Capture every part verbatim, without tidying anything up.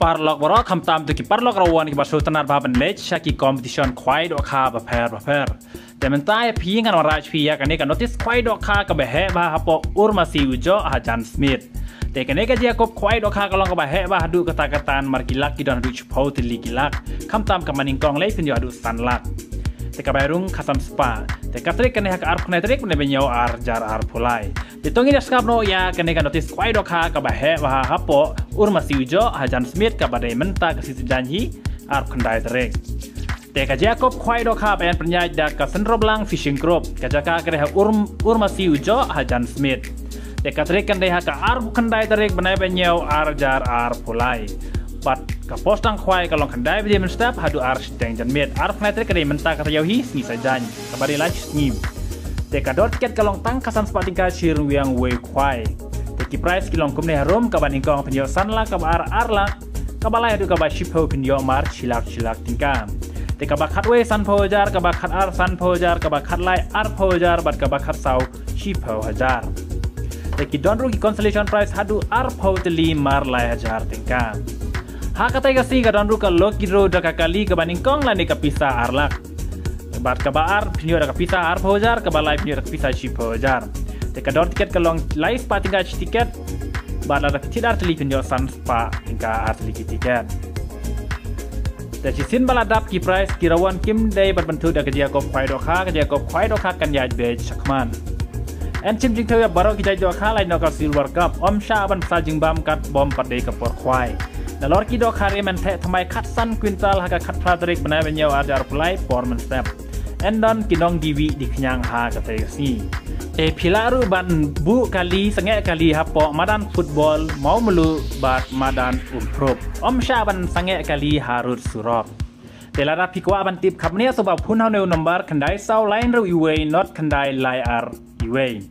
Paralok baroh, khamtam to ki paralok rawan kiba sngewtynnat bha ban leit sha ki competition khwai dohkha bapher bapher. Te mynta ïa phi ngan wanrah sha phi ïa kane ka notice khwai dohkha kaba heh bha hapoh Urmasi Ujoh ha Jan Smit. Te kane ka jingïakob khwai dohkha ka long kaba heh bha haduh katta katta namar ki lak ki don haduh shiphew tylli ki lak. Khamtam kaba nyngkong lei pynïoh haduh san lak. Te kaba rung khatsan spah. Te ka tarik kane ha ka arphew khyndai tarik bnai ba hynñiew ar hajar arphew lai. Te to ngin ïa sngap noh ïa kane ka notice khwai dohkha kaba heh bha hapoh Urmasi Ujoh ha Jan Smit kaba dei mynta ka sngi Saitjaiñ hi arphew khyndai tarik. Te ka jingïakob khwai dohkha ba yn pynïaid da ka Synroblang Fishing Group, ka jaka ka dei ha Urm-, Urmasi Ujoh ha Jan Smit. Te ka tarik kan dei ha ka arphew khyndai tarik bnai ba hynñiew ar hajar arphew lai. Bad ka por sdang khwai ka long khyndai baje mynstep haduh ar shiteng janmiet. Arphew khyndai tarik ka dei mynta ka taïew hi, sngi Saitjaiñ, kaba dei lai sngi. Te ka dor tiket ka long tang khatsan spah tyngka shi ryngwiang wei khwai. Te ki prize ki long kumne harum: kaba nyngkong pynïoh san lak, kaba ar ar lak, kaba lai haduh kaba shiphew pynïoh mar shi lak shi lak tyngka. Te kaba khatwei sanphew hajar, kaba khatar sanphew hajar, kaba khatlai arphew hajar bad kaba khatsaw shiphew hajar. Te ki don ruh ki consolation prize haduh arphew tylli mar lai hajar tyngka. Ha katei ka sngi ka don ruh ka lucky draw da ka kali kaba nyngkong lane ka pisa ar lak. Bad kaba ar pynïoh da ka pisa arphew hajar, kaba lai pynïoh da ka pisa shiphew hajar. Te ka dor tiket ka long lai spah tyngka shi tiket. Bad lada ki thied ar tylli pynïoh san spah tyngka ar tylli ki tiket. Te shisien ba la dap ki prize, ki rawan kim dei ban bynta da ka jingïakob khwai dohkha, ka jingïakob khwai dohkha kan ïaid beit shakhmat. Yn shim jingthaw ïa baroh ki jait dohkha, lait noh ka Silver Cup, ym shah ban sa jingbam katba ym pat dei ka por khwai. Nalor ki dohkha rim yn theh thymmai khatsan kwintal ha ka khatphra tarik bnai ba hynñiew ar hajar arphew lai por mynstep. Yn don ki nongdie wieh die khñiang ha katei ka sngi. Te phi lah ruh ban buh kali, sangeh kali hapoh madan football Mawmluh bad madan Umphrup. Ym shah ban sangeh kali harud surok. Te lada phi kwah ban tip khapngiah, sngewbha phone ha une u nombar khyndai saw lai hynriew iwei not khyndai lai ar iwei,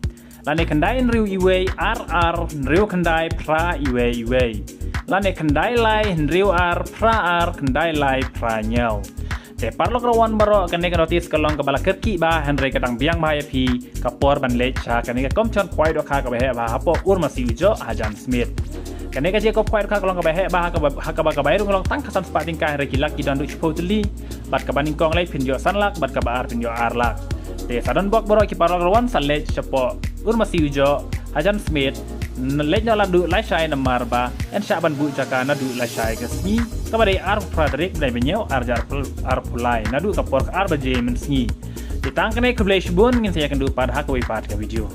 lane khyndai hynriew iwei ar ar hynriew khyndai phra iwei iwei, lane khyndai lai hynriew ar phra ar khyndai lai phra hynñiew. Te paralok rawan baroh, kane ka notice ka long kaba la kyrkieh bha, hynrei ka dang biang bha ïa phi ka por ban leit sha kane ka competition khwai dohkha kaba heh bha hapoh Urmasi Ujoh ha Jan Smit. Kane ka jingïakob khwai dohkha ka long kaba heh bha ha kaba, ha kaba ka bai rung long tang khatsan spah tyngka, hynrei ki lak ki don haduh shiphew tylli. Bad kaba nyngkong lei pynïoh san lak, bad kaba ar pynïoh ar lak. Te sa don bok baroh ki paralok rawan, sa leit shapoh Urmasi Ujoh ha Jan Smit, n-, leit noh naduh lashai namar ba yn shah ban buh jaka naduh lashai ka sngi, kaba dei arphew phra tarik bnai ba hynñiew ar hajar arphew lai, naduh ka por ar baje mynsngi. Te tang kane, khublei shibun, ngin sa ïakynduh pat ha kawei pat ka video.